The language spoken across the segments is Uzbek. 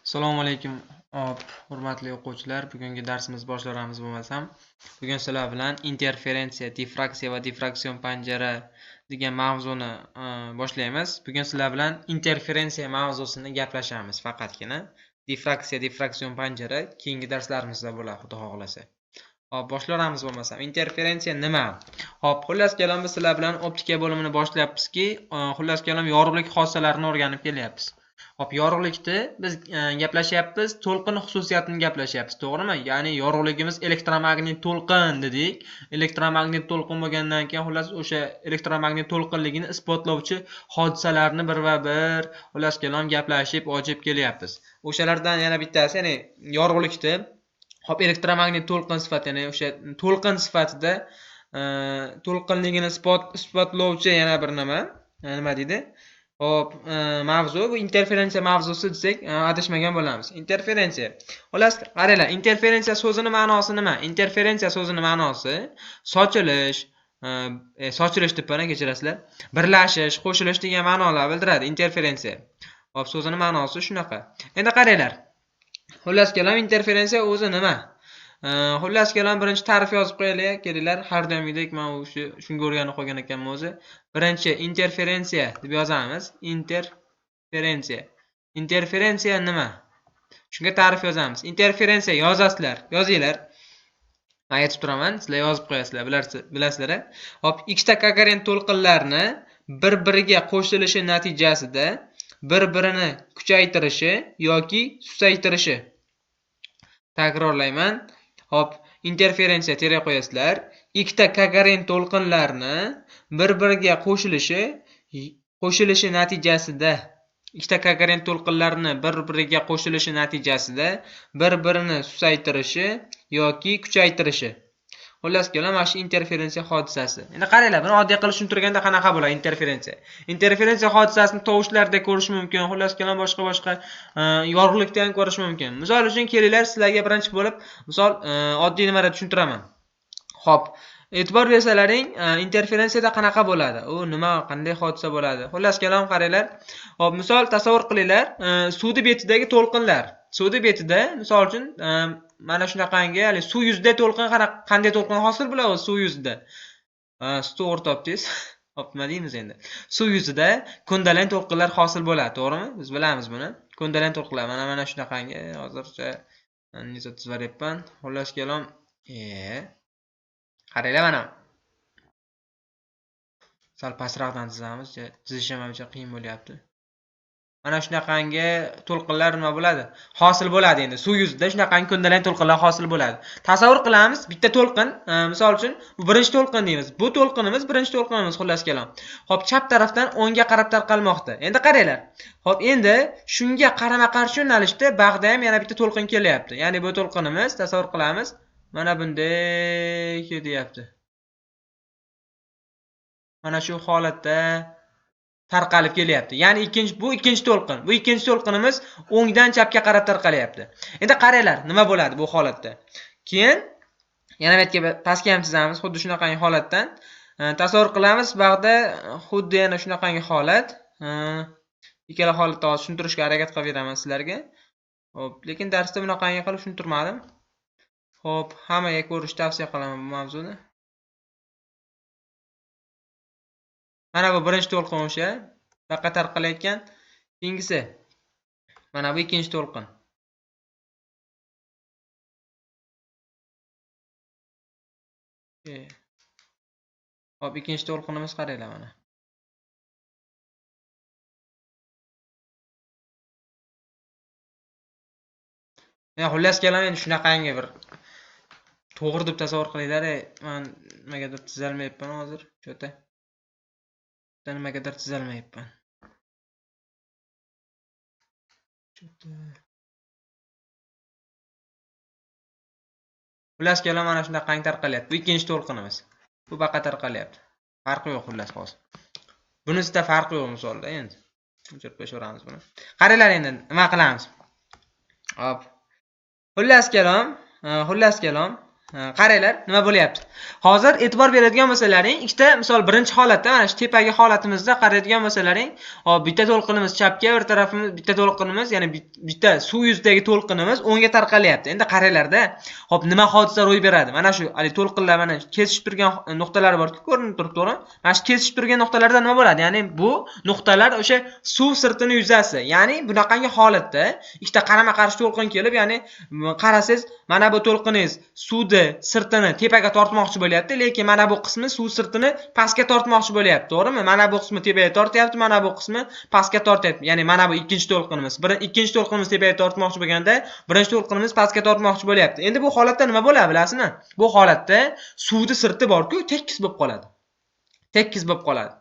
Assalomu alaykum, hop, hurmatli o'quvchilar. Bugungi darsimiz boshlaramiz bo'lmasam. Bugun sizlar bilan interferensiya, difraksiya va difraksion panjara degan mavzuni boshlaymiz. Bugun sizlar bilan interferensiya mavzusini gaplashamiz faqatgina. Difraksiya, difraksion panjara keyingi darslarimizda bo'ladi, xudo xohlasa. Hop, boshlaramiz bo'lmasam. Interferensiya nima? Hop, xullas kalom biz sizlar bilan optika bo'limini boshlayapmizki, xullas kalom yorug'lik hodisalarini o'rganib kelyapmiz. Hop, yorug'likni biz gaplashyapmiz, to'lqin xususiyatini gaplashyapmiz, to'g'rimi? Ya'ni yorug'ligimiz elektromagnit to'lqin dedik. Elektromagnit to'lqin bo'lgandan keyin xullas o'sha elektromagnit to'lqinligini isbotlovchi hodisalarni bir va bir xullas kalom gaplashib ochib kelyapmiz. O'shalardan yana bittasi, ya'ni yorug'likni hop elektromagnit to'lqin sifati, ya'ni o'sha to'lqin sifatida to'lqinligini isbotlovchi yana bir nima deydi? Hop, mavzu bu interferensiya mavzusi desak, adashmagan bo'lamiz. Interferensiya. Xullas, qaranglar, interferensiya so'zini ma'nosi nima? Interferensiya so'zini ma'nosi sochilish, sochilish deb mana kechirasizlar. Birlashish, qo'shilish degan ma'nolar bildiradi interferensiya. Hop, so'zini ma'nosi shunaqa. Endi qaranglar. Xullas kalom interferensiya o'zi nima? Xullas kalom birinchi ta'rif yozib qo'yaylik, kelinglar. Har doimgidek men o'sha shunga o'rganib qolgan ekanman o'zi. Birinchi interferensiya deb yozamiz. Interferensiya. Interferensiya nima? Shunga ta'rif yozamiz. Interferensiya yozasizlar, yozinglar. Men aytib turaman, sizlar yozib qo'yasizlar, bilasizlar. Hop, ikkita koherent to'lqinlarni bir-biriga qo'shilishi natijasida bir-birini kuchaytirishi yoki susaytirishi. Takrorlayman. Hop, interferensiya tera qo'yasizlar. Ikkita koherent to'lqinlarni bir-biriga qo'shilishi natijasida, ikkita koherent to'lqinlarni bir-biriga qo'shilishi natijasida bir-birini susaytirishi yoki kuchaytirishi. Xullas kalom mana shu interferensiya hodisasi. Endi qaranglar, buni oddiy qilib tushuntirganda qanaqa bo'ladi interferensiya? Interferensiya hodisasini tovushlarda ko'rish mumkin, xullas kalom boshqa-boshqa yorug'likda ham ko'rish mumkin. Misol uchun kelinglar, sizlarga birinchi bo'lib misol oddiy nimada tushuntiraman. Xo'p, e'tibor bersalaring, interferensiyada qanaqa bo'ladi? U nima, qanday hodisa bo'ladi? Xullas kalom qaranglar. Xo'p, misol tasavvur qilinglar, suvni betidagi to'lqinlar. Suvni betida, misol uchun, mana shunaqangi, ya'ni suv yuzida to'lqin qanday to'lqin hosil bo'ladi o'zi suv yuzida? Siz to'g'ri topdingiz. Hop, nima deymiz endi? Suv yuzida ko'ndalang to'lqinlar hosil bo'ladi, to'g'rimi? Biz bilamiz buni. Ko'ndalang to'lqinlar mana shunaqangi, hozircha nima tuzvaryapman. Xullas kalom, qaranglar mana. Sal pastroqdan chizamiz, chizish ham ancha qiyin bo'lyapti. Mana shunaqangi to'lqinlar nima bo'ladi? Hosil bo'ladi endi. Suv yuzida shunaqangi ko'ndalang to'lqinlar hosil bo'ladi. Tasavvur qilamiz, bitta to'lqin, misol uchun bu birinchi to'lqin deymiz. Bu to'lqinimiz birinchi to'lqinimiz, xullas kalom. Xo'p, chap tarafdan o'ngga qarab tarqalmoqda. Endi qaranglar. Xo'p, endi shunga qarama-qarshi yo'nalishda bag'da ham yana bitta to'lqin kelyapti. Ya'ni bu to'lqinimiz, tasavvur qilamiz, mana bunday ketyapti. Mana shu holatda tarqalib kelyapti. Ya'ni bu ikkinchi to'lqin. Bu ikkinchi to'lqinimiz o'ngdan chapga qarab tarqalyapti. Endi qaranglar, nima bo'ladi bu holatda. Keyin yana bu yerga pastga ham chizamiz, xuddi shunaqangi holatdan. Tasavvur qilamiz, bag'da xuddi yana shunaqangi holat. Ikkala holatda hozir tushuntirishga harakat qilib beraman sizlarga. Xo'p, lekin darsda bunaqangi qilib tushuntirmadim. Xo'p, hammaga ko'rishni tavsiya qilaman bu mavzuni. Mana bu birinchi to'lqin o'sha baqa tarqalayotgan. Keyingisi mana bu ikkinchi to'lqin. Hop, ikkinchi to'lqinimiz qaranglar mana. Ya xullas kalom endi shunaqangi bir to'g'ri deb tasavvur qilinglar, men nimagadir chizolmayapman hozir, cho'ta. Nimagadir chizolmayapman. Cho'ta. Xullas kalom mana shunaqangi tarqalyapti. Bu ikkinchi to'lqinimiz. Bu baqa tarqalyapti. Farqi yo'q xullas hozir. Bunisida farqi yo'q misolda endi. O'chirib qo'yaveramiz buni. Qaranglar endi nima qilamiz? Hop. Xullas kalom, Qaranglar, nima bo'lyapti. Hozir e'tibor beradigan bo'lsalaring, ikkita misol birinchi holatda, mana shu tepagi holatimizda qaraydigan bo'lsalaring, hop, bitta to'lqinimiz chapga, bir tarafimiz bitta to'lqinimiz, ya'ni bitta suv yuzidagi to'lqinimiz o'ngga tarqalyapti. Endi qaranglarda, hop, nima hodisa ro'y beradi? Mana shu hali to'lqinlar mana kesishib turgan nuqtalar bor-ku, ko'rinib turibdi, to'g'rimi? Mana shu kesishib turgan nuqtalarda nima bo'ladi? Ya'ni bu nuqtalar o'sha suv sirtini yuzasi. Ya'ni bunaqangi holatda ikkita qarama-qarshi to'lqin kelib, ya'ni qarasangiz, mana bu to'lqiningiz suvni sirtini tepaga tortmoqchi bo'lyapti, lekin mana bu qismi suv sirtini pastga tortmoqchi bo'lyapti, to'g'rimi? Mana bu qismi tepaga tortyapti, mana bu qismi pastga tortyapti. Ya'ni mana bu ikkinchi to'lqinimiz. Ikkinchi to'lqinimiz tepaga tortmoqchi bo'lganda, birinchi to'lqinimiz pastga tortmoqchi bo'lyapti. Endi bu holatda nima bo'ladi, bilasizmi? Bu holatda suvni sirti bor-ku, tekis bo'lib qoladi. Tekis bo'lib qoladi.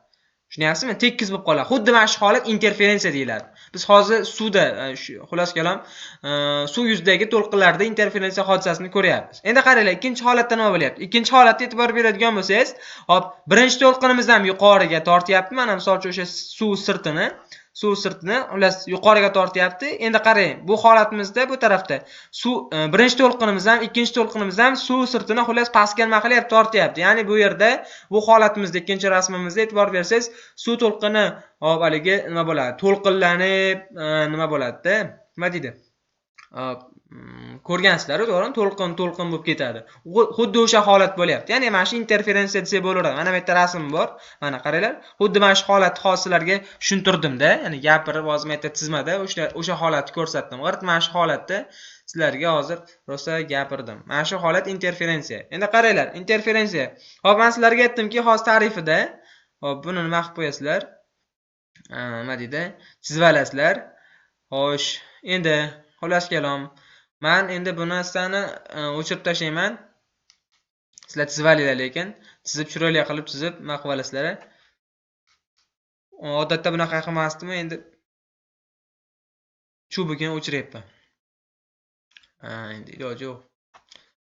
Tushunyapsizmi? Tekis bo'lib qoladi. Xuddi mana shu holat interferensiya deyiladi. Biz hozir suvda, xullas kalom, suv yuzidagi to'lqinlarda interferensiya hodisasini ko'ryapmiz. Endi qaranglar, ikkinchi holatda nima bo'lyapti? Ikkinchi holatda e'tibor beradigan bo'lsangiz, hop, birinchi to'lqinimiz ham yuqoriga tortyapti. Mana misol uchun o'sha suv sirtini xullas yuqoriga tortyapti. Endi qarang, bu holatimizda bu tarafda suv birinchi to'lqinimiz ham, ikkinchi to'lqinimiz ham suv sirtini xullas pastga nima qilyapti? Tortyapti. Ya'ni bu yerda bu holatimizda ikkinchi rasmimizda e'tibor bersangiz, suv to'lqini hop haligi nima bo'ladi? To'lqinlanib nima bo'ladi-da? Nima deydi? Ko'rgansizlar, to'g'rimi? To'lqin to'lqin bo'lib ketadi. Xuddi o'sha holat bo'lyapti. Ya'ni mana shu interferensiya desak bo'laveradi. Mana bu yerda rasm bor. Mana qaranglar. Xuddi mana shu holatni hozir sizlarga tushuntirdimda. Ya'ni gapirib hozir men yerda chizmada o'sha holatni ko'rsatdim. G'irt mana shu holatda sizlarga hozir rosa gapirdim. Mana shu holat interferensiya. Endi qaranglar, interferensiya. Hop, men sizlarga aytdimki, hozir ta'rifida, hop, buni nima qilib qo'yasizlar? Nima deydi? Chizib olasizlar. Xo'sh, endi xullas kalom, men endi bu narsani o'chirib tashlayman. Sizlar chizib olinglar, lekin chizib chiroyli qilib chizib nima qilib olasizlar. Odatda bunaqa qilmasdim, endi shu bugun o'chiryapman. Endi iloji yo'q.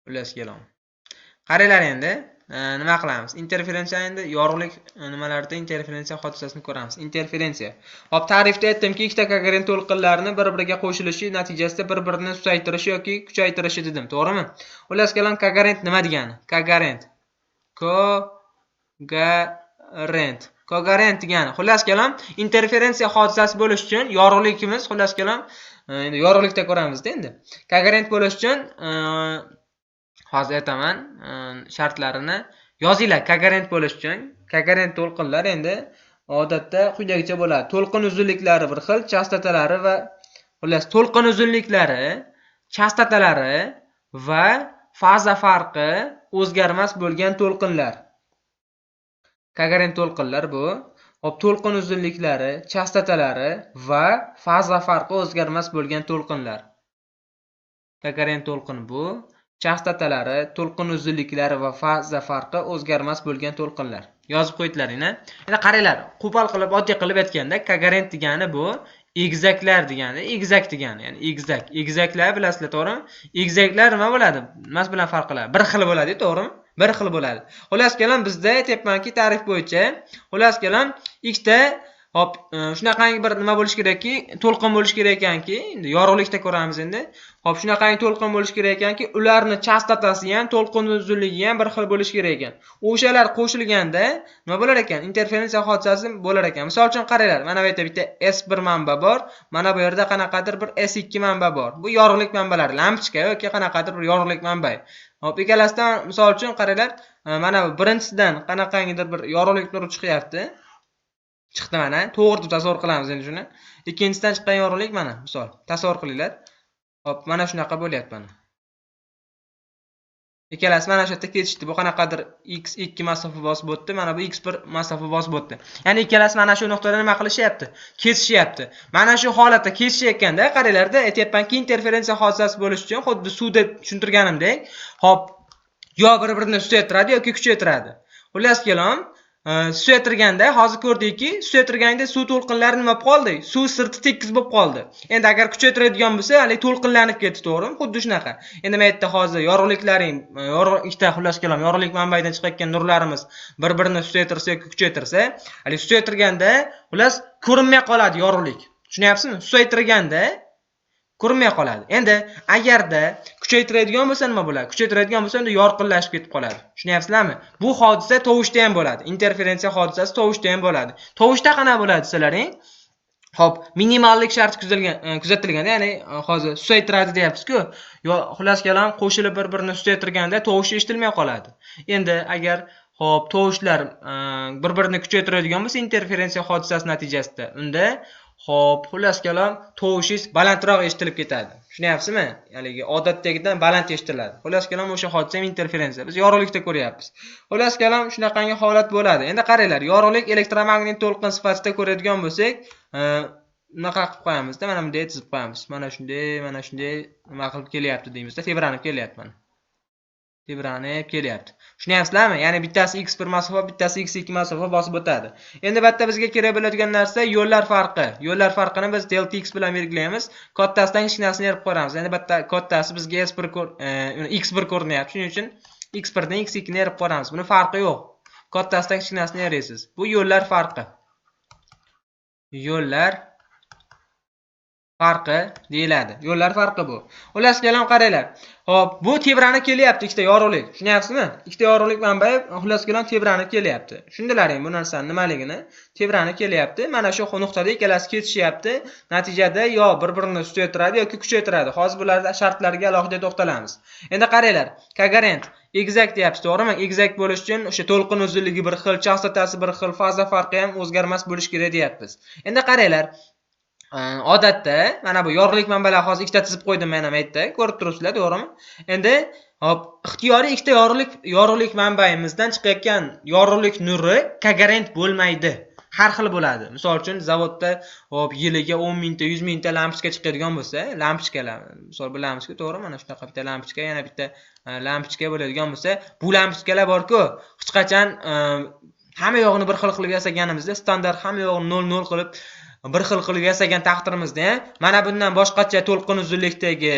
Xullas kalom. Qaranglar endi, nima qilamiz? Interferensiya endi yorug'lik nimalarda interferensiya hodisasini ko'ramiz. Interferensiya. Hop, ta'rifda aytdimki, ikkita koherent to'lqinlarni bir-biriga qo'shilishi natijasida bir-birini susaytirishi yoki kuchaytirishi dedim, to'g'rimi? Xullas kalom, koherent nima degani? Koherent. Koherent. Koherent degani. Xullas kalom, interferensiya hodisasi bo'lish uchun yorug'likimiz, xullas kalom, endi yorug'likda ko'ramizda endi. Koherent bo'lish uchun hozir aytaman shartlarini yozinglar. Koherent bo'lish uchun koherent to'lqinlar endi odatda quyidagicha bo'ladi. To'lqin uzunliklari bir xil, chastotalari va xullas to'lqin uzunliklari, chastotalari va faza farqi o'zgarmas bo'lgan to'lqinlar. Koherent to'lqinlar bu. Hop, to'lqin uzunliklari, chastotalari va faza farqi o'zgarmas bo'lgan to'lqinlar. Koherent to'lqin bu. Chastotalari, to'lqin uzunliklari va faza farqi o'zgarmas bo'lgan to'lqinlar. Yozib qo'ydilaring-a? Endi qaranglar, qo'pol qilib, oddiy qilib aytganda, koherent degani bu egizaklar degani, egizak degani, ya'ni egizak. Egizaklar bilasizlar, to'g'rimi? Egizaklar nima bo'ladi? Nimasi bilan farq qiladi? Bir xil bo'ladi, to'g'rimi? Bir xil bo'ladi. Xullas kalom, bizda aytyapmanki, ta'rif bo'yicha, xullas kalom, ikkita hop, shunaqangi bir nima bo'lish kerakki, to'lqin bo'lish kerak ekanki, endi yorug'likda ko'ramiz endi. Hop, shunaqangi to'lqin bo'lish kerak ekanki, ularni chastotasi ham, to'lqin uzunligi ham bir xil bo'lish kerak ekan. O'shalar qo'shilganda nima bo'lar ekan? Interferensiya hodisasi bo'lar ekan. Misol uchun qaranglar, mana bu yerda bitta S1 manba bor, mana bu yerda qanaqadir bir S2 manba bor. Bu yorug'lik manbalari, lampochka yoki qanaqadir bir yorug'lik manbai. Hop, ikkalasidan misol uchun qaranglar, mana bu birinchisidan qanaqangidir bir yorug'lik nuri chiqyapti. Chiqdi mana, to'g'ri deb tasavvur qilamiz endi shuni. Ikkinchisidan chiqqan yorug'lik mana, misol, tasavvur qilinglar. Hop, mana shunaqa bo'lyapti mana. Ikkalasi mana shu yerda ketishdi. Bu qanaqadir x2 masofa bosib o'tdi, mana bu x1 masofa bosib o'tdi. Ya'ni ikkalasi mana shu nuqtada nima qilishyapti? Kesishyapti. Mana shu holatda kesishayotganda qaranglarda, aytyapmanki, interferensiya hodisasi bo'lishi uchun xuddi suvda tushuntirganimdek, hop, yo bir-birini susaytiradi yoki kuchaytiradi. Xullas kalom, susaytirganda hozir ko'rdikki, susaytirganda suv to'lqinlari nima bo'lib qoldi? Suv sirti tekis bo'lib qoldi. Endi agar kuchaytiradigan bo'lsa, hali to'lqinlanib ketdi, to'g'rimi? Xuddi shunaqa. Endi men yerda hozir yorug'liklaring, yorug' ikkita xullas kalom, yorug'lik manbaidan chiqayotgan nurlarimiz bir-birini susaytirsa yoki kuchaytirsa, hali susaytirganda xullas ko'rinmay qoladi yorug'lik. Tushunyapsizmi? Susaytirganda Ko'rinmay qoladi. Endi agarda kuchaytiradigan bo'lsa nima bo'ladi? Kuchaytiradigan bo'lsa unda yorqinlashib ketib qoladi. Tushunyapsizlarmi? Bu hodisa tovushda ham bo'ladi. Interferensiya hodisasi tovushda ham bo'ladi. Tovushda qanaqa bo'ladi desalaring? Xo'p, minimallik sharti kuzatilganda, ya'ni hozir susaytiradi deyapmiz-ku. Yo, xullas kalom qo'shilib bir-birini susaytirganda tovush eshitilmay qoladi. Endi agar xo'p, tovushlar bir-birini kuchaytiradigan bo'lsa interferensiya hodisasi natijasida, unda xo'p, xullas kalom tovushingiz balandroq eshitilib ketadi. Tushunyapsizmi? Haligi odatdagidan baland eshitiladi. Xullas kalom o'sha hodisa ham interferensiya. Biz yorug'likda ko'ryapmiz. Xullas kalom shunaqangi holat bo'ladi. Endi qaranglar, yorug'lik elektromagnit to'lqin sifatida ko'radigan bo'lsak, bunaqa qilib qo'yamizda, mana bunday chizib qo'yamiz. Mana shunday, mana shunday nima qilib kelyapti deymizda, tebranib kelyapti mana. Tebranib kelyapti. Tushunyapsizlarmi? Ya'ni bittasi x1 masofa, bittasi x2 masofa bosib o'tadi. Endi bu yerda bizga kerak bo'ladigan narsa yo'llar farqi. Yo'llar farqini biz delta x bilan belgilaymiz. Kattasidan kichkinasini yerib qo'yamiz. Endi bu yerda kattasi bizga S1 x1 ko'rinyapti. Shuning uchun x1 dan x2 ni yerib qo'yamiz. Buni farqi yo'q. Kattasidan kichkinasini yerasiz. Bu yo'llar farqi. Yo'llar farqi deyiladi. Yo'llar farqi bu. Xullas kalom qaranglar. Xo'p, bu tebranib kelyapti ikkita yorug'lik. Tushunyapsizmi? Ikkita yorug'lik manbai xullas kalom tebranib kelyapti. Tushundilaring bu narsani nimaligini? Tebranib kelyapti. Mana shu nuqtada ikkalasi ketishyapti. Natijada yo bir-birini susaytiradi yoki kuchaytiradi. Hozir bularning shartlariga alohida to'xtalamiz. Endi qaranglar, kogerent egizak deyapsiz, to'g'rimi? Egizak bo'lish uchun o'sha to'lqin uzunligi bir xil, chastotasi bir xil, faza farqi ham o'zgarmas bo'lishi kerak deyapmiz. Endi qaranglar, odatda mana bu yorug'lik manbalari hozir ikkita chizib qo'ydim men ham yerda, ko'rib turibsizlar, to'g'rimi? Endi hop, ixtiyoriy ikkita yorug'lik manbaimizdan chiqayotgan yorug'lik nuri kogerent bo'lmaydi. Har xil bo'ladi. Misol uchun zavodda hop yiliga 10 mingta, 100 mingta lampochka chiqadigan bo'lsa, lampochkalar, misol bu lampochka, to'g'rimi? Mana shunaqa bitta lampochka, yana bitta lampochka bo'ladigan bo'lsa, bu lampochkalar bor-ku, hech qachon hamma yog'ini bir xil qilib yasaganimizda, standart hamma yog'ini 0.0 qilib bir xil qilib yasagan taqdirimizda ham mana bundan boshqacha to'lqin uzunlikdagi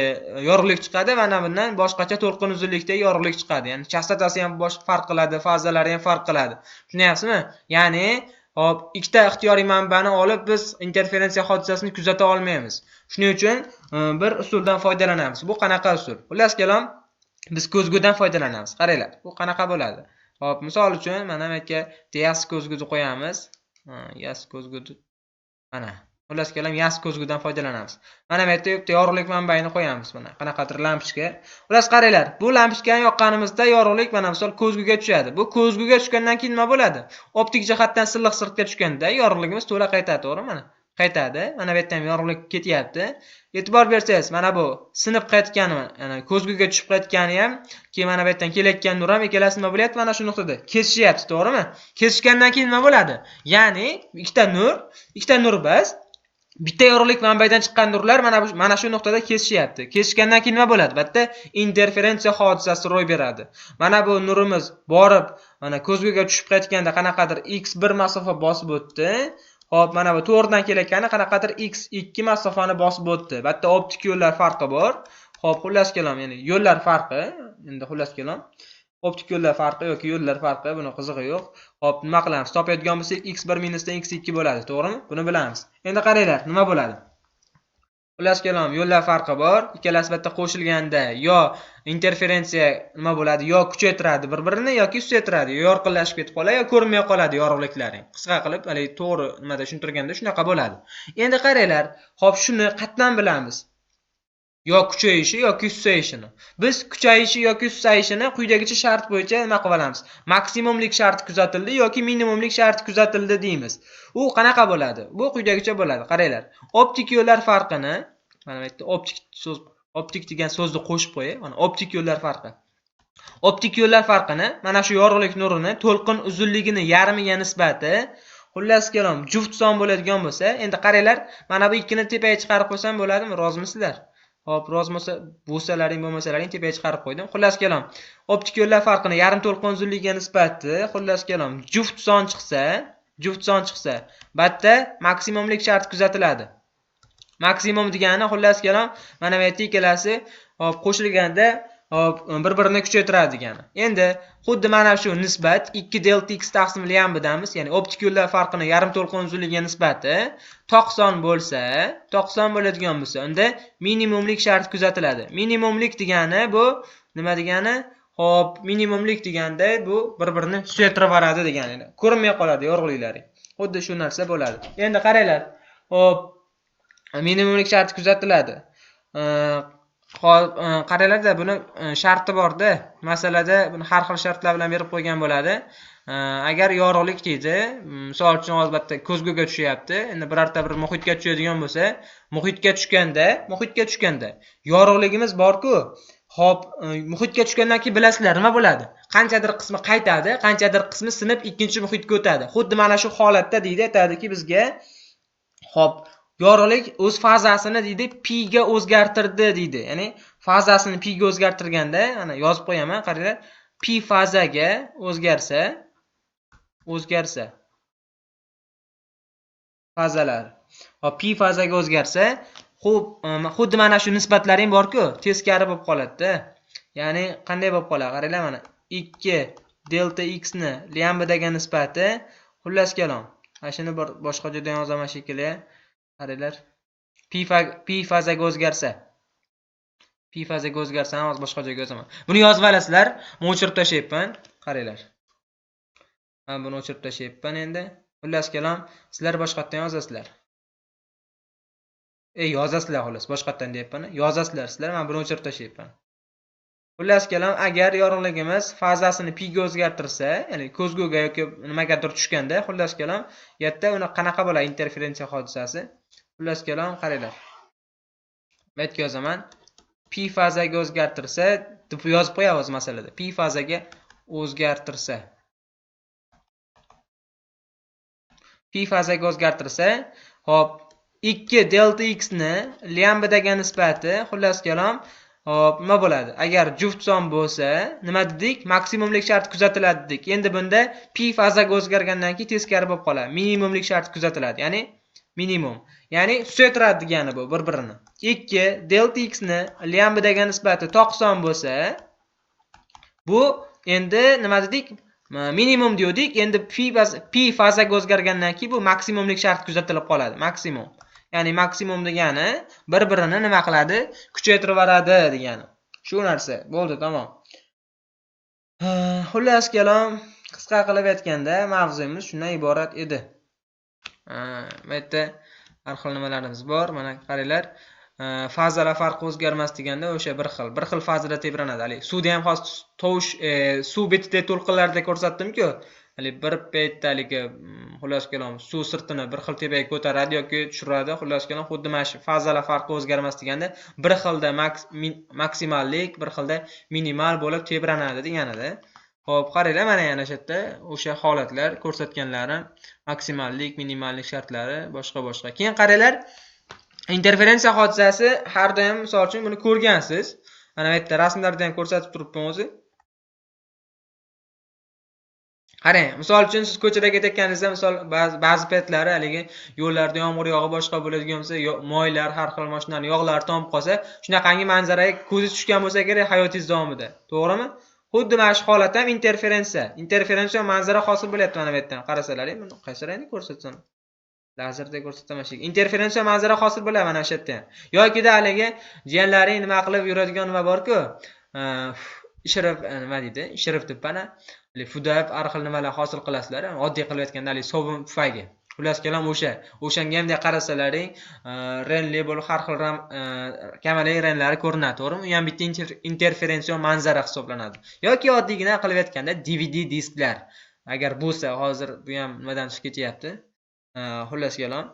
yorug'lik chiqadi, mana bundan boshqacha to'lqin uzunlikdagi yorug'lik chiqadi. Ya'ni chastotasi ham boshqa farq qiladi, fazalari ham farq qiladi. Tushunyapsizmi? Ya'ni hop, ikkita ixtiyoriy manbani olib biz interferensiya hodisasini kuzata olmaymiz. Shuning uchun bir usuldan foydalanamiz. Bu qanaqa usul? Xullas kalom, biz ko'zgudan foydalanamiz. Qaranglar, bu qanaqa bo'ladi? Hop, misol uchun mana bu yerga yassi ko'zguni qo'yamiz. Yassi ko'zguni mana. Xullas kalom yassi ko'zgudan foydalanamiz. Mana bu yerda bitta yorug'lik manbaini qo'yamiz mana, qanaqadir lampochka. Xullas qaranglar, bu lampochkani yoqqanimizda yorug'lik mana misol ko'zguga tushadi. Bu ko'zguga tushgandan keyin nima bo'ladi? Optik jihatdan silliq sirtga tushganda yorug'ligimiz to'la qaytadi, to'g'rimi? Mana qaytadi. Mana bu yerda ham yorug'lik ketyapti. E'tibor bersangiz, mana bu sinib qaytgani, ya'ni ko'zguga tushib qaytgani ham, keyin mana bu yerdan kelayotgan nur ham ikkalasi nima bo'lyapti? Mana shu nuqtada kesishyapti, to'g'rimi? Kesishgandan keyin nima bo'ladi? Ya'ni ikkita nur biz bitta yorug'lik manbaidan chiqqan nurlar mana shu nuqtada kesishyapti. Kesishgandan keyin nima bo'ladi? Bu yerda interferensiya hodisasi ro'y beradi. Mana bu nurimiz borib, mana ko'zguga tushib qaytganda qanaqadir x1 masofa bosib o'tdi. Xo'p, mana bu to'g'ridan kelayotgani qanaqadir x2 masofani bosib o'tdi. Bu yerda optik yo'llar farqi bor. Xo'p, xullas kalom, ya'ni yo'llar farqi, endi xullas kalom optik yo'llar farqi yoki yo'llar farqi, buni qizig'i yo'q. Xo'p, nima qilamiz? Topayotgan bo'lsak x1 minusdan x2 bo'ladi, to'g'rimi? Buni bilamiz. Endi qaranglar, nima bo'ladi? Xullas kalom, yo'llar farqi bor. Ikkalasi bitta qo'shilganda yo interferensiya nima bo'ladi? Yo kuchaytiradi bir-birini yoki susaytiradi, yo yorqinlashib ketib qoladi, yo ko'rinmay qoladi yorug'liklaring. Qisqa qilib, haligi to'g'ri nimada tushuntirganda shunaqa bo'ladi. Endi qaranglar, xo'p, shuni qatdan bilamiz? Yo kuchayishi yoki susayishini. Biz kuchayishi yoki susayishini quyidagicha shart bo'yicha nima qilib olamiz? Maksimumlik sharti kuzatildi yoki minimumlik sharti kuzatildi deymiz. U qanaqa bo'ladi? Bu quyidagicha bo'ladi. Qaranglar. Optik yo'llar farqini, mana bu yerda optik so'z, optik degan so'zni qo'shib qo'yay. Mana optik yo'llar farqi. Optik yo'llar farqini mana shu yorug'lik nurini to'lqin uzunligini yarmiga nisbati, xullas kalom juft son bo'ladigan bo'lsa, endi qaranglar, mana bu ikkini tepaga chiqarib qo'ysam bo'ladimi? Rozimisizlar? Xo'p, rozi bo'lsalaring, bo'lmasalaring tepaga chiqarib qo'ydim. Xullas kalom, optik yo'llar farqini yarim to'lqin uzunligiga nisbati, xullas kalom, juft son chiqsa, batta maksimumlik shart kuzatiladi. Maksimum degani xullas kalom, mana bu yerda ikkalasi hop qo'shilganda Hop, bir-birini kuchaytiradi degani. Endi xuddi mana shu nisbat 2 delta x taqsim lambdamiz, ya'ni optik yo'llar farqini yarim to'lqin uzunligiga nisbati to'q son bo'lsa, to'q son bo'ladigan bo'lsa, unda minimumlik shart kuzatiladi. Minimumlik degani bu nima degani? Hop, minimumlik deganda bu bir-birini kuchaytirib yuboradi degani. Ko'rinmay qoladi yorug'liklari. Xuddi shu narsa bo'ladi. Endi qaranglar. Hop, minimumlik sharti kuzatiladi. Qaranglarda buni sharti borda. Masalada buni har xil shartlar bilan berib qo'ygan bo'ladi. Agar yorug'lik deydi, misol uchun albatta ko'zguga tushyapti. Endi birorta bir muhitga tushadigan bo'lsa, muhitga tushganda yorug'ligimiz bor-ku. Hop, muhitga tushgandan keyin bilasizlar nima bo'ladi? Qanchadir qismi qaytadi, qanchadir qismi sinib ikkinchi muhitga o'tadi. Xuddi mana shu holatda deydi, aytadiki bizga, hop, yorug'lik o'z fazasini deydi pi ga o'zgartirdi deydi. Ya'ni fazasini pi ga o'zgartirganda, ana yozib qo'yaman, qaranglar, pi fazaga o'zgarsa fazalar. Hop, pi fazaga o'zgarsa, xuddi mana shu nisbatlaring bor-ku, teskari bo'lib qoladi-da. Ya'ni qanday bo'lib qoladi? Qaranglar mana 2 delta x ni lambdaga nisbati, xullas kalom. Mana shuni bir boshqa joyda yozaman shekilli. Qaranglar, pi fazaga o'zgarsa, pi fazaga o'zgarsa, hozir boshqa joyga yozaman. Buni yozib olasizlar, men o'chirib tashlayapman. Qaranglar. Men buni o'chirib tashlayapman endi. Xullas kalom, sizlar boshqatdan yozasizlar. Yozasizlar xolos, boshqatdan deyapman. Yozasizlar sizlar, men buni o'chirib tashlayapman. Xullas kalom, agar yorug'ligimiz fazasini pi ga o'zgartirsa, ya'ni ko'zguga yoki nimagadir tushganda, xullas kalom, yerda uni qanaqa bo'ladi interferensiya hodisasi? Xullas kalom, qaranglar. Bu yerga yozaman. Pi fazaga o'zgartirsa, deb yozib qo'yamiz masalada. Pi fazaga o'zgartirsa. Pi fazaga o'zgartirsa, hop, 2 delta x ni lambdaga nisbati, xullas kalom, hop, nima bo'ladi? Agar juft son bo'lsa, nima dedik? Maksimumlik shart kuzatiladi dedik. Endi bunda pi fazaga o'zgargandan keyin teskari bo'lib qoladi. Minimumlik shart kuzatiladi, ya'ni minimum. Ya'ni susaytiradi degani bu bir-birini. 2 delta x ni lambdaga nisbati to'q son bo'lsa, bu endi nima dedik? Minimum dedik. Endi pi fazaga o'zgargandan keyin bu maksimumlik shart kuzatilib qoladi. Maksimum. Ya'ni maksimum degani bir-birini nima qiladi? Kuchaytirib yuboradi degani. Shu narsa. Bo'ldi, tamom. Xullas kalom, qisqa qilib aytganda mavzuimiz shundan iborat edi. Bu yerda har xil nimalarimiz bor. Mana qaranglar. Fazalar farqi o'zgarmas deganda o'sha bir xil fazada tebranadi. Hali suvda ham hozir tovush, suv betida to'lqinlarda ko'rsatdim-ku. Hali bir paytda haligi xullas kalom suv sirtini bir xil tepaga ko'taradi yoki tushiradi. Xullas kalom xuddi mana shu fazalar farqi o'zgarmas deganda bir xilda maksimallik, bir xilda minimal bo'lib tebranadi deganida. Xo'p, qaranglar, mana yana shu yerda o'sha holatlar ko'rsatganlarim, maksimallik, minimallik shartlari, boshqa. Keyin qaranglar, interferensiya hodisasi har doim, misol uchun, buni ko'rgansiz. Mana bu yerda rasmlarda ham ko'rsatib turibman o'zi. Qarang, misol uchun siz ko'chada ketayotganingizda, misol ba'zi paytlari haligi yo'llarda yomg'ir yog'ib boshqa bo'ladigan bo'lsa, moylar, har xil mashinaning yog'lari tomib qolsa, shunaqangi manzaraga ko'zingiz tushgan bo'lsa kerak hayotingiz davomida. To'g'rimi? Xuddi mana shu holat ham interferensiya. Interferensiya manzara hosil bo'lyapti mana bu yerdan. Qarasalaring, buni qaysi rangda ko'rsatsam? Lazerda ko'rsataman shu. Interferensiya manzara hosil bo'ladi mana shu yerda ham. Yokida haligi jiyanlaring nima qilib yuradigan nima bor-ku? Ishrib nima deydi? Ishrib deb ana hali fudab har xil nimalar hosil qilasizlar. Oddiy qilib aytganda hali sovun pufagi. Xullas kalom o'sha. O'shanga ham qarasalaring, renli bo'lib har xil kamalak renlari ko'rinadi, to'g'rimi? U ham bitta interferensiya manzara hisoblanadi. Yoki oddiygina qilib aytganda DVD disklar. Agar bo'lsa, hozir bu ham nimadan tushib ketyapti. Xullas kalom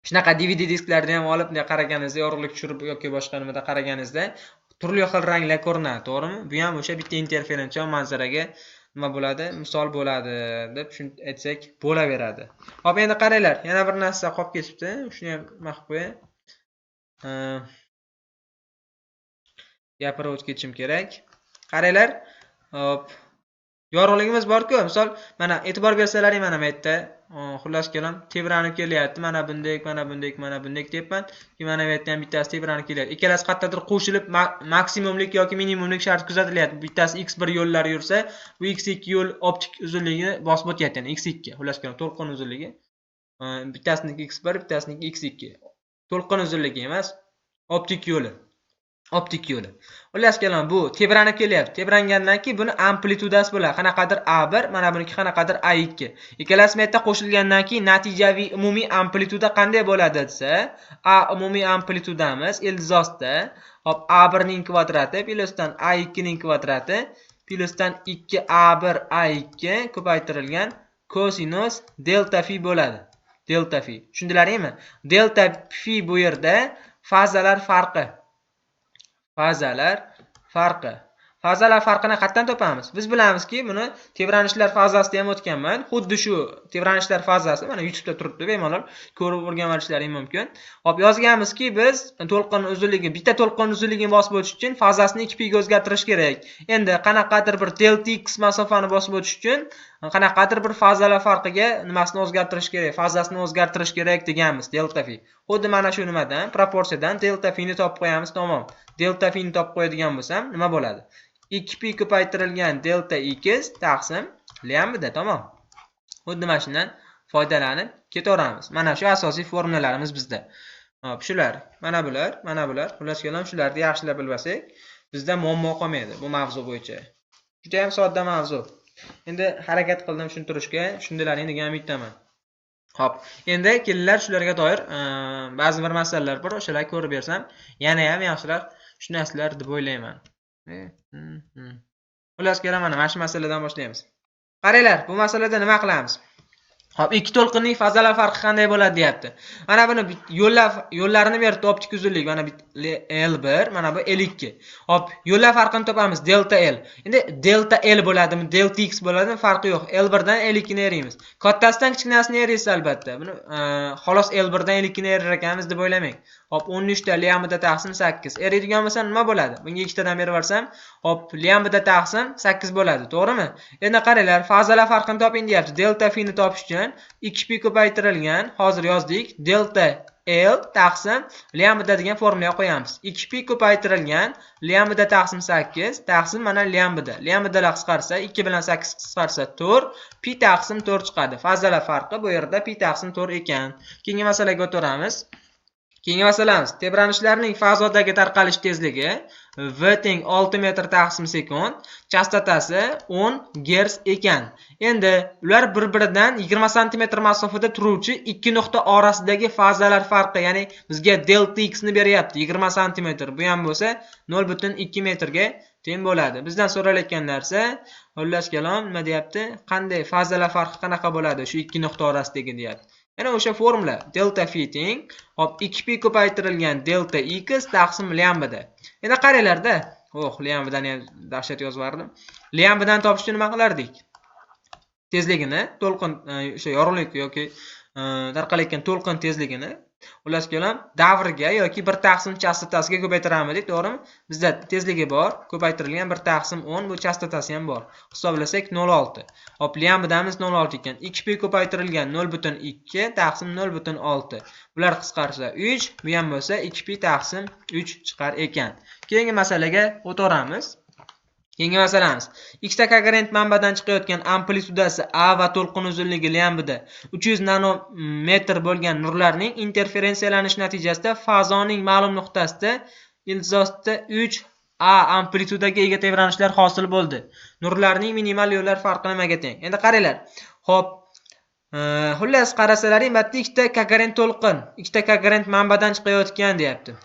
shunaqa DVD disklarni ham olib bunday qaraganingizda, yorug'lik tushirib yoki boshqa nimada qaraganingizda turli xil ranglar ko'rinadi, to'g'rimi? Bu ham o'sha bitta interferensiya manzaraga nima bo'ladi? Misol bo'ladi deb shuni aytsak bo'laveradi. Xo'p, endi qaranglar, yana bir narsa qolib ketibdi. Shuni ham nima qilib qo'yay. Gapirib o'tib ketishim kerak. Qaranglar. Xo'p. Yorug'ligimiz bor-ku. Misol, mana e'tibor bersalaring, mana bu yerda, xullas kalom tebranib kelyapti. Mana bundek, mana bundek, mana bundek deyapman. Keyin mana bu yerda ham bittasi tebranib kelyapti. Ikkalasi qayerdadir qo'shilib maksimumlik yoki minimumlik shart kuzatilyapti. Bittasi x1 yo'llari yursa, bu x2 yo'l optik uzunligini bosib o'tyapti, ya'ni x2. Xullas kalom to'lqin uzunligi. Bittasiniki x1, bittasiniki x2. To'lqin uzunligi emas, optik yo'li. Optik yo'li. Xullas kalom bu tebranib kelyapti. Tebrangandan keyin buni amplitudasi bo'ladi. Qanaqadir A1, mana buniki qanaqadir A2. Ikkalasi bu yerda qo'shilgandan keyin natijaviy umumiy amplituda qanday bo'ladi desa, A umumiy amplitudamiz ildizosda, hop, A1 ning kvadrati plyusdan A2 ning kvadrati plyusdan 2A1 A2 ko'paytirilgan kosinus delta fi bo'ladi. Delta fi. Tushundilaringmi? Delta fi bu yerda fazalar farqi. Fazalar farqi. Fazalar farqini qayerdan topamiz? Biz bilamizki, buni tebranishlar fazasida ham o'tganman. Xuddi shu tebranishlar fazasi mana YouTube'da turibdi, bemalol ko'rib o'rganib mumkin. Hop, yozganmizki, biz to'lqin uzunligi, bitta to'lqin uzunligini bosib o'tish uchun fazasini 2 pi ga o'zgartirish kerak. Endi qanaqadir bir delta x masofani bosib o'tish uchun qanaqadir bir fazalar farqiga nimasini o'zgartirish kerak? Fazasini o'zgartirish kerak deganmiz, delta fi. Xuddi mana shu nimadan, proporsiyadan delta fi ni topib qo'yamiz, tamom. Delta fi ni topib qo'yadigan bo'lsam, nima bo'ladi? 2 pi ko'paytirilgan delta x taqsim lambda, tamom. Xuddi mana shundan foydalanib ketaveramiz. Mana shu asosiy formulalarimiz bizda. Hop, shular, mana bular, mana bular. Xullas kalom shularni yaxshilab bilmasak, bizda muammo qolmaydi bu mavzu bo'yicha. Juda ham sodda mavzu. Endi harakat qildim tushuntirishga, tushundilaring degan umiddaman. Hop, endi kelinglar shularga doir ba'zi bir masalalar bor, o'shalarni ko'rib bersam, yana ham yaxshiroq tushunasizlar deb o'ylayman. Xullas kalom mana shu masaladan boshlaymiz. Qaranglar, bu masalada nima qilamiz? Hop, ikki to'lqinning fazalar farqi qanday bo'ladi deyapti. Mana buni yo'llarini beribdi, optik uzunlik. Mana L1, mana bu L2. Hop, yo'llar farqini topamiz, delta L. Endi delta L bo'ladimi, delta X bo'ladimi, farqi yo'q. L1 dan L2 ni eriymiz. Kattasidan kichkinasini eriysiz albatta. Buni xolos L1 dan L2 ni erir ekanmiz deb o'ylamang. Hop, 13 ta lambda taqsim 8. Eriydigan bo'lsa nima bo'ladi? Bunga ikkitadan berib yuborsam, hop, lambda taqsim 8 bo'ladi, to'g'rimi? Endi qaranglar, fazalar farqini toping deyapti. Delta fi ni topish uchun 2 pi ko'paytirilgan, hozir yozdik, delta L taqsim lambda degan formulaga qo'yamiz. 2 pi ko'paytirilgan lambda taqsim 8 taqsim mana lambda. Lambdalar qisqarsa 2 bilan 8 qisqarsa 4, pi taqsim 4 chiqadi. Fazalar farqi bu yerda pi taqsim 4 ekan. Keyingi masalaga o'tamiz. Keyingi masalamiz tebranishlarning fazodagi tarqalish tezligi v teng 6 metr taqsim sekund, chastotasi 10 Gerts ekan. Endi ular bir-biridan 20 santimetr masofada turuvchi ikki nuqta orasidagi fazalar farqi, ya'ni bizga delta x ni beryapti 20 santimetr. Bu ham bo'lsa 0.2 metrga teng bo'ladi. Bizdan so'ralayotgan narsa, xullas kalom nima deyapti? Qanday fazalar farqi qanaqa bo'ladi shu ikki nuqta orasidagi deyapti. Yana o'sha formula delta fi teng, hop, 2 pi ko'paytirilgan delta x taqsim lambda. Endi qaranglarda, oh, lambdani ham dahshat yozib yubordim. Lambdani topish uchun nima qilardik? Tezligini, to'lqin, o'sha yorug'lik yoki tarqalayotgan to'lqin tezligini xullas kalom davrga yoki 1 taqsim chastotasiga ko'paytiramiz, to'g'rimi? Bizda tezligi bor, ko'paytirilgan 1 taqsim 10, bu chastotasi ham bor. Hisoblasak 0.6. Hop, lambdamiz 0.6 ekan. 2 pi ko'paytirilgan 0.2 taqsim 0.6. Bular qisqarsa 3, bu ham bo'lsa 2 pi taqsim 3 chiqar ekan. Keyingi masalaga o'taveramiz. Keyingi masalamiz. Ikkita koherent manbadan chiqayotgan amplitudasi A va to'lqin uzunligi lambda 300 nanometr bo'lgan nurlarning interferensiyalanishi natijasida fazoning ma'lum nuqtasida ildizosda 3 A amplitudaga ega tebranishlar hosil bo'ldi. Nurlarning minimal yo'llar farqi nimaga teng? Endi qaranglar. Xo'p, xullas qarasalaring, bu yerda ikkita koherent to'lqin, ikkita koherent manbadan chiqayotgan deyapti.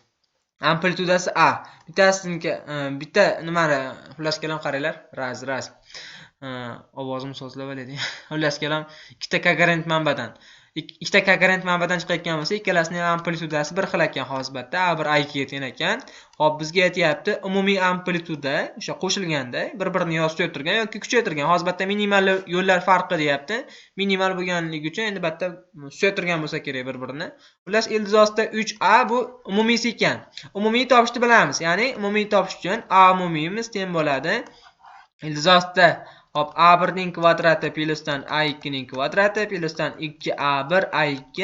Amplitudasi A. Bittasiniki bitta nimani, xullas kalom qaranglar, raz. Ovozim sozlab oladi. Xullas kalom ikkita koherent manbadan. Ikkita koherent manbadan chiqayotgan bo'lsa, ikkalasining amplitudasi bir xil ekan hozir bu yerda. A1 A2 ga teng ekan. Xo'p, bizga aytyapti, umumiy amplituda o'sha qo'shilganda bir-birini yo susaytirgan yoki kuchaytirgan. Hozir bu yerda minimal yo'llar farqi deyapti. Minimal bo'lganligi uchun endi bu yerda susaytirgan bo'lsa kerak bir-birini. Xullas, ildizosda 3A bu umumiysi ekan. Umumiy topishni bilamiz. Ya'ni umumiy topish uchun A umumiyimiz teng bo'ladi. Ildizosda Hop, A1 ning kvadrati plyusdan A2 ning kvadrati plyusdan 2A1 A2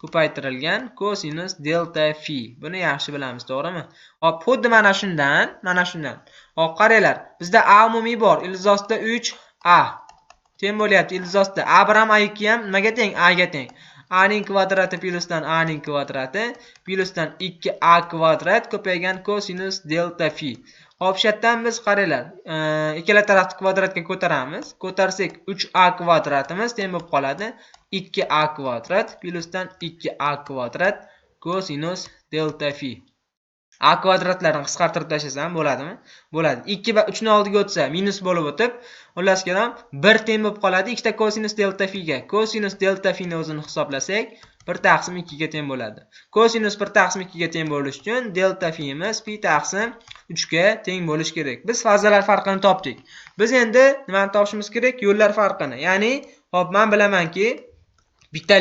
ko'paytirilgan kosinus delta fi. Buni yaxshi bilamiz, to'g'rimi? Hop, xuddi mana shundan, mana shundan. Hop, qaranglar, bizda A umumiy bor, ildizosida 3A teng bo'lyapti, ildizosida A1 ham A2 ham nimaga teng? A ga teng. A ning kvadrati plyusdan A ning kvadrati plyusdan 2A kvadrat ko'paygan kosinus delta fi. Hop, shu yerdan biz qaranglar, ikkala tarafni kvadratga ko'taramiz. Ko'tarsak 3A kvadratimiz teng bo'lib qoladi 2A kvadrat plyusdan 2A kvadrat kosinus delta fi. A kvadratlarni qisqartirib tashlasam bo'ladimi? Bo'ladi. 2 va 3 ni oldiga o'tsa minus bo'lib o'tib, xullas kalom 1 teng bo'lib qoladi ikkita kosinus delta fi ga. Kosinus delta fi ni o'zini hisoblasak 1 taqsim 2 ga teng bo'ladi. Kosinus 1 taqsim 2 ga teng bo'lishi uchun delta fiimiz pi taqsim 3 ga teng bo'lishi kerak. Biz fazalar farqini topdik. Biz endi nimani topishimiz kerak? Yo'llar farqini. Ya'ni, hop, men bilamanki, bitta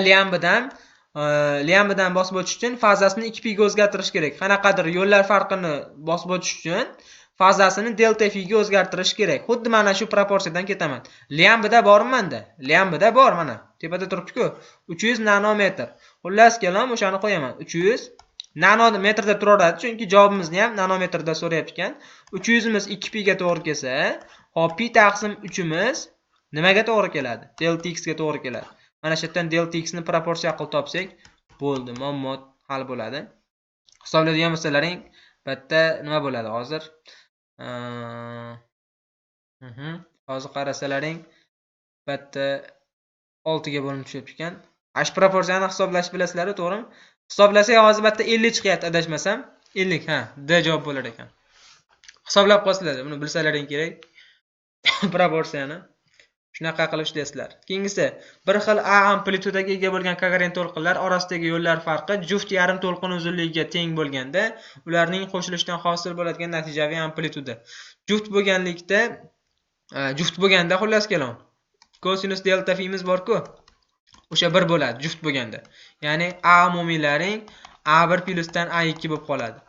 lyambidan bosib o'tish uchun fazasini 2 pi ga o'zgartirish kerak. Qanaqadir yo'llar farqini bosib o'tish uchun fazasini delta fi ga o'zgartirish kerak. Xuddi mana shu proporsiyadan ketaman. Lyambida bormi menda? Lyambida bor mana. Tepada turibdi-ku. 300 nanometr. Xullas kalom o'shani qo'yaman. 300 nanometrda turaveradi, chunki javobimizni ham nanometrda so'rayapti ekan. 300 imiz 2 pi ga to'g'ri kelsa, hop, pi taqsim 3 imiz nimaga to'g'ri keladi? Delta x ga to'g'ri keladi. Mana shu yerdan delta x ni proporsiya qilib topsak bo'ldi, muammo hal bo'ladi. Hisoblaydigan bo'lsalaring, bitta nima bo'ladi hozir? Hozir qarasalaring, bitta 6 ga bo'linib tushyapti ekan. Ana shu proporsiyani hisoblash bilasizlar, to'g'rimi? Hisoblasak hozir bitta 50 chiqyapti adashmasam. 50, ha, D javob bo'lar ekan. Hisoblab qolsizlar, buni bilsalaring kerak. Proporsiyani. Shunaqa qilib ishlaysizlar. Keyingisi, bir xil A amplitudaga ega bo'lgan koherent to'lqinlar orasidagi yo'llar farqi juft yarim to'lqin uzunligiga teng bo'lganda, ularning qo'shilishidan hosil bo'ladigan natijaviy amplituda. Juft bo'lganlikda, juft bo'lganda xullas kalom, kosinus delta fiimiz bor-ku, o'sha 1 bo'ladi juft bo'lganda. Ya'ni A umumiylaring A1 plyusdan A2 bo'lib qoladi.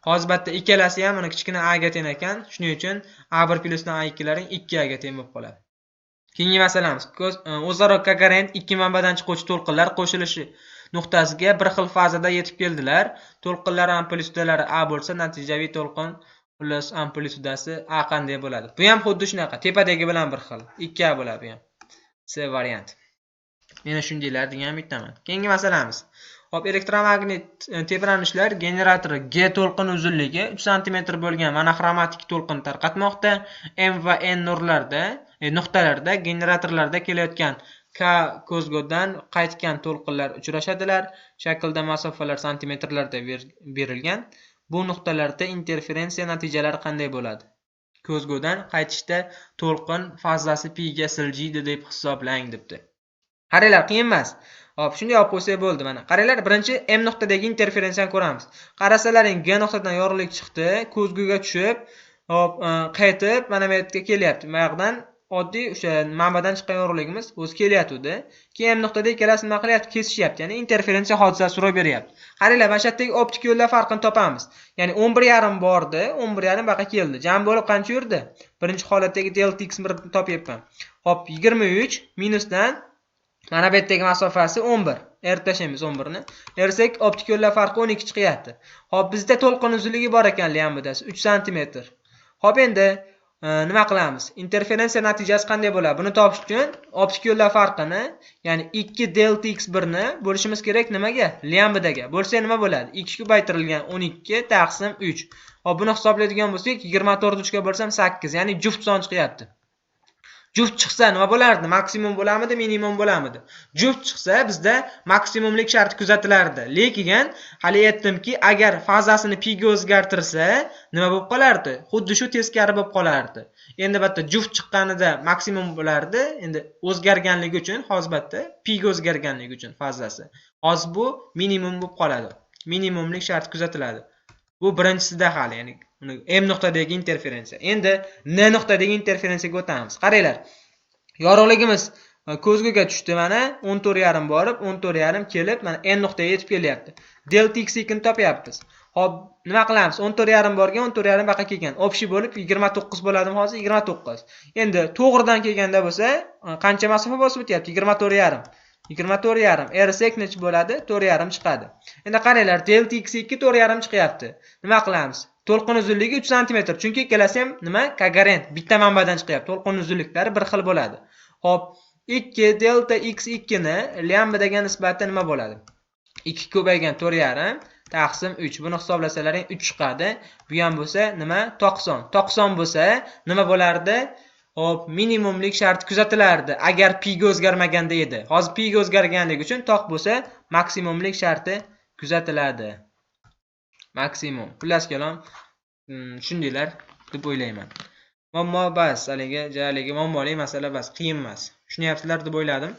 Hozir bitta ikkalasi ham mana kichkina A ga teng ekan, shuning uchun A1 plyusdan A2 laring 2A ga teng bo'lib qoladi. Keyingi masalamiz. O'zaro koherent ikki manbadan chiquvchi to'lqinlar qo'shilishi nuqtasiga bir xil fazada yetib keldilar. To'lqinlar amplitudalari A bo'lsa, natijaviy to'lqin xullas amplitudasi A qanday bo'ladi? Bu ham xuddi shunaqa, tepadagi bilan bir xil. 2A bo'ladi bu ham. C variant. Mana shundaylar degan umiddaman. Keyingi masalamiz. Hop, elektromagnit tebranishlar generatori G to'lqin uzunligi 3 santimetr bo'lgan monoxromatik to'lqin tarqatmoqda. M va N nurlarda, nuqtalarda generatorlarda kelayotgan K ko'zgudan qaytgan to'lqinlar uchrashadilar. Shaklda masofalar santimetrlarda berilgan. Bu nuqtalarda interferensiya natijalari qanday bo'ladi? Ko'zgudan qaytishda to'lqin fazasi pi ga siljiydi deb hisoblang debdi. Qaranglar, qiyin emas. Hop, shunday olib qo'ysak bo'ldi mana. Qaranglar, birinchi M nuqtadagi interferensiyani ko'ramiz. Qarasalaring, G nuqtadan yorug'lik chiqdi, ko'zguga tushib, hop, qaytib mana bu yerga kelyapti. Bu yoqdan oddiy o'sha manbadan chiqqan yorug'ligimiz o'zi kelyapti. Keyin M nuqtada ikkalasi nima qilyapti? Kesishyapti. Ya'ni interferensiya hodisasi ro'y beryapti. Qaranglar, mana shu yerdagi optik yo'llar farqini topamiz. Ya'ni 11.5 bordi, 11.5 baqa keldi. Jam bo'lib qancha yurdi? Birinchi holatdagi delta x bir topyapman. Hop, 23 minusdan mana bu yerdagi masofasi 11. Erib tashlaymiz 11 ni. Ersak optik yo'llar farqi 12 chiqyapti. Hop, bizda to'lqin uzunligi bor ekan lyambdasi 3 santimetr. Hop, endi nima qilamiz? Interferensiya natijasi qanday bo'ladi? Buni topish uchun optik yo'llar farqini, ya'ni 2 delta x 1 ni bo'lishimiz kerak nimaga? Lyambdaga. Bo'lsa nima bo'ladi? 2 ko'paytirilgan 12 taqsim 3. Hop, buni hisoblaydigan bo'lsak, 24 3 ga bo'lsam 8, ya'ni juft son chiqyapti. Juft chiqsa nima bo'lardi? Maksimum bo'lamidi, minimum bo'lamidi? Juft chiqsa bizda maksimumlik sharti kuzatilardi. Lekin hali aytdimki, agar fazasini pi ga o'zgartirsa, nima bo'lib qolardi? Xuddi shu teskari bo'lib qolardi. Endi bitta juft chiqqanida maksimum bo'lardi. Endi o'zgarganligi uchun, hozir bitta pi ga o'zgarganligi uchun fazasi. Hozir bu minimum bo'lib qoladi. Minimumlik sharti kuzatiladi. Bu birinchisida hali, ya'ni M nuqtadagi interferensiya. Endi N nuqtadagi interferensiyaga o'tamiz. Qaranglar. Yorug'ligimiz ko'zguga tushdi mana 14.5 borib, 14.5 kelib, mana N nuqtaga yetib kelyapti. Delta x ni topyapmiz. Xo'p, nima qilamiz? 14,5 borgan, 14,5 baqa kelgan. Общий bo'lib 29 bo'ladimi hozir? 29. Endi to'g'ridan kelganda bo'lsa, qancha masofa bosib o'tyapti? 24,5. 24,5. R necha bo'ladi? 4,5 chiqadi. Endi qaranglar, delta x2 4,5 chiqyapti. Nima qilamiz? To'lqin uzunligi 3 sm, chunki ikkalasi ham nima? Kogerent, bitta manbadan chiqyapti. To'lqin uzunliklari bir xil bo'ladi. Xo'p, 2 delta x2 ni lambdaga nisbatan nima bo'ladi? 2 ko'paygan 4,5 taqsim 3. Buni hisoblasalaring 3 chiqadi. Bu ham bo'lsa nima? 90. 90 bo'lsa nima bo'lardi? Xo'p, minimumlik shart kuzatilardi agar pi ga o'zgarmaganda edi. Hozir pi ga o'zgarganligi uchun toq bo'lsa maksimumlik sharti kuzatiladi. Maksimum. Xullas kalom, tushundinglar deb o'ylayman. Muammo bas, haligi muammoli masala bas, qiyin emas. Tushunyapsizlar deb o'yladim.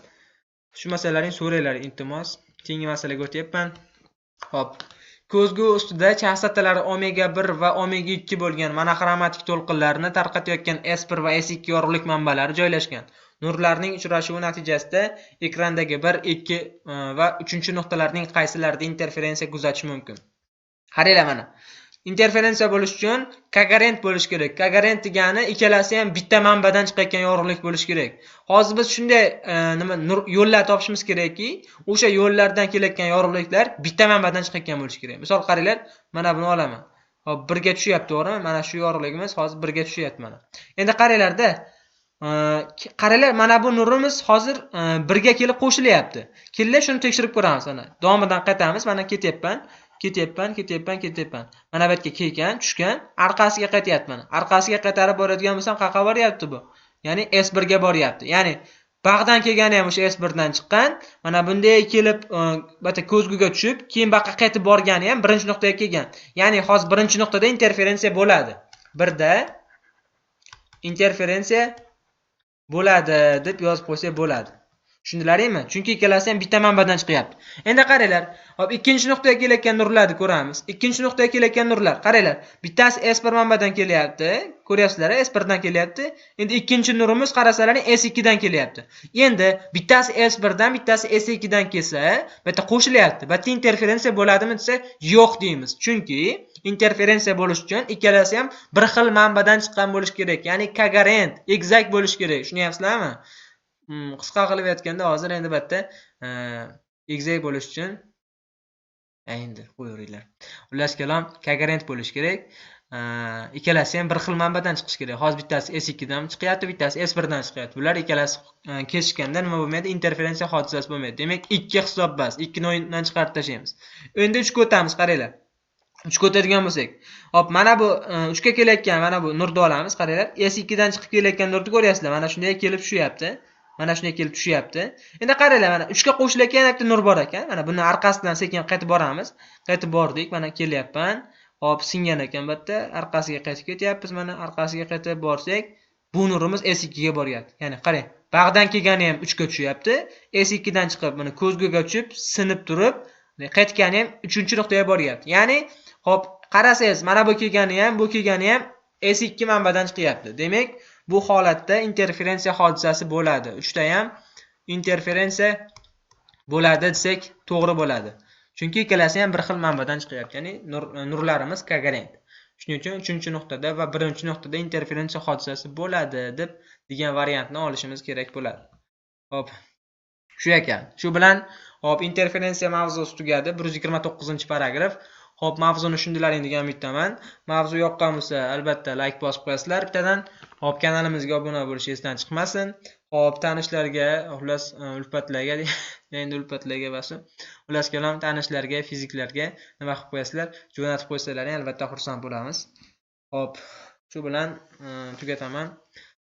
Shu masalalarni so'ranglar, iltimos. Keyingi masalaga o'tyapman. Xo'p, ko'zgu ustida chastotalari omega 1 va omega 2 bo'lgan monoxromatik to'lqinlarni tarqatayotgan S1 va S2 yorug'lik manbalari joylashgan. Nurlarning uchrashuvi natijasida ekrandagi 1, 2 va 3-nuqtalarning qaysilarida interferensiya kuzatish mumkin? Qaranglar mana. Interferensiya bo'lish uchun kogerent bo'lish kerak. Kogerent degani ikkalasi ham bitta manbadan chiqayotgan yorug'lik bo'lishi kerak. Hozir biz shunday nima yo'llar topishimiz kerakki, o'sha yo'llardan kelayotgan yorug'liklar bitta manbadan chiqayotgan bo'lishi kerak. Misol qaranglar, mana buni olaman. Hop, birga tushyapti, to'g'rimi? Mana shu yorug'ligimiz hozir birga tushyapti mana. Endi qaranglarda, qaranglar, mana bu nurimiz hozir birga kelib qo'shilyapti. Kelinglar shuni tekshirib ko'ramiz mana. Davomidan qaytamiz, mana ketyapman. Ketyapman, ketyapman, ketyapman. Mana bu yerga kelgan, tushgan, orqasiga qaytyapti mana. Orqasiga qaytarib boradigan bo'lsam, qayerga boryapti bu? Ya'ni S1 ga boryapti. Ya'ni bag'dan kelgani ham o'sha S1 dan chiqqan. Mana bunday kelib, bitta ko'zguga tushib, keyin baqa qaytib borgani ham birinchi nuqtaga kelgan. Ya'ni hozir birinchi nuqtada interferensiya bo'ladi. Birda interferensiya bo'ladi deb yozib qo'ysak bo'ladi. Tushundilaringmi? Chunki ikkalasi ham bitta manbadan chiqyapti. Endi qaranglar, hop, ikkinchi nuqtaga kelayotgan nurlarni ko'ramiz. Ikkinchi nuqtaga kelayotgan nurlar, qaranglar, bittasi S1 manbadan kelyapti. Ko'ryapsizlar, S1 dan kelyapti. Endi ikkinchi nurimiz qarasalaring S2 dan kelyapti. Endi bittasi S1 dan, bittasi S2 dan kelsa, bitta qo'shilyapti. Bitta interferensiya bo'ladimi desa, yo'q deymiz. Chunki interferensiya bo'lish uchun ikkalasi ham bir xil manbadan chiqqan bo'lishi kerak. Ya'ni kogerent, exact bo'lishi kerak. Tushunyapsizlarmi? Qisqa qilib aytganda hozir endi bitta exact bo'lish uchun endi qo'yaveringlar. Xullas kalom, kogerent bo'lish kerak. Ikkalasi ham bir xil manbadan chiqishi kerak. Hozir bittasi S2 dan chiqyapti, bittasi S1 dan chiqyapti. Bular ikkalasi kesishganda nima bo'lmaydi? Interferensiya hodisasi bo'lmaydi. Demak, 2 hisob bas. 2 ni o'yindan chiqarib tashlaymiz. Endi 3 ga o'tamiz, qaranglar. 3 ga o'tadigan bo'lsak, hop, mana bu 3 ga kelayotgan mana bu nurni olamiz, qaranglar. S2 dan chiqib kelayotgan nurni ko'ryapsizlar. Mana shunday kelib tushyapti. Mana shunday kelib tushyapti. Endi qaranglar, mana 3 ga qo'shilayotgan yana bitta nur bor ekan. Mana buni orqasidan sekin qaytib boramiz. Qaytib bordik, mana kelyapman. Hop, singan ekan bu yerda. Orqasiga qaytib ketyapmiz, mana orqasiga qaytib borsak, bu nurimiz S2 ga boryapti. Ya'ni qarang, bag'dan kelgani ham 3 ga tushyapti. S2 dan chiqib, mana ko'zguga tushib, sinib turib, qaytgani ham 3-nuqtaga boryapti. Ya'ni, hop, qarasangiz, mana bu kelgani ham, bu kelgani ham S2 manbadan chiqyapti. Demak, bu holatda interferensiya hodisasi bo'ladi. 3 ta ham interferensiya bo'ladi desak to'g'ri bo'ladi. Chunki ikkalasi ham bir xil manbadan chiqyapti. Ya'ni nurlarimiz kogerent. Shuning uchun 3-nuqtada va 1-nuqtada interferensiya hodisasi bo'ladi deb degan variantni olishimiz kerak bo'ladi. Xo'p, shu ekan. Shu bilan hop, interferensiya mavzusi tugadi. 129-paragraf. Xo'p, mavzuni tushundilaring degan umiddaman. Mavzu yoqqan bo'lsa, albatta like bosib qo'yasizlar bittadan. Xo'p, kanalimizga obuna bo'lish esdan chiqmasin. Xo'p, tanishlarga, xullas, ulfatlarga, endi ulfatlarga basi. Xullas kalom, tanishlarga, fiziklarga nima qilib qo'yasizlar? Jo'natib qo'ysalaring albatta xursand bo'lamiz. Xo'p, shu bilan tugataman.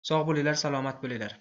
Sog' bo'linglar, salomat bo'linglar.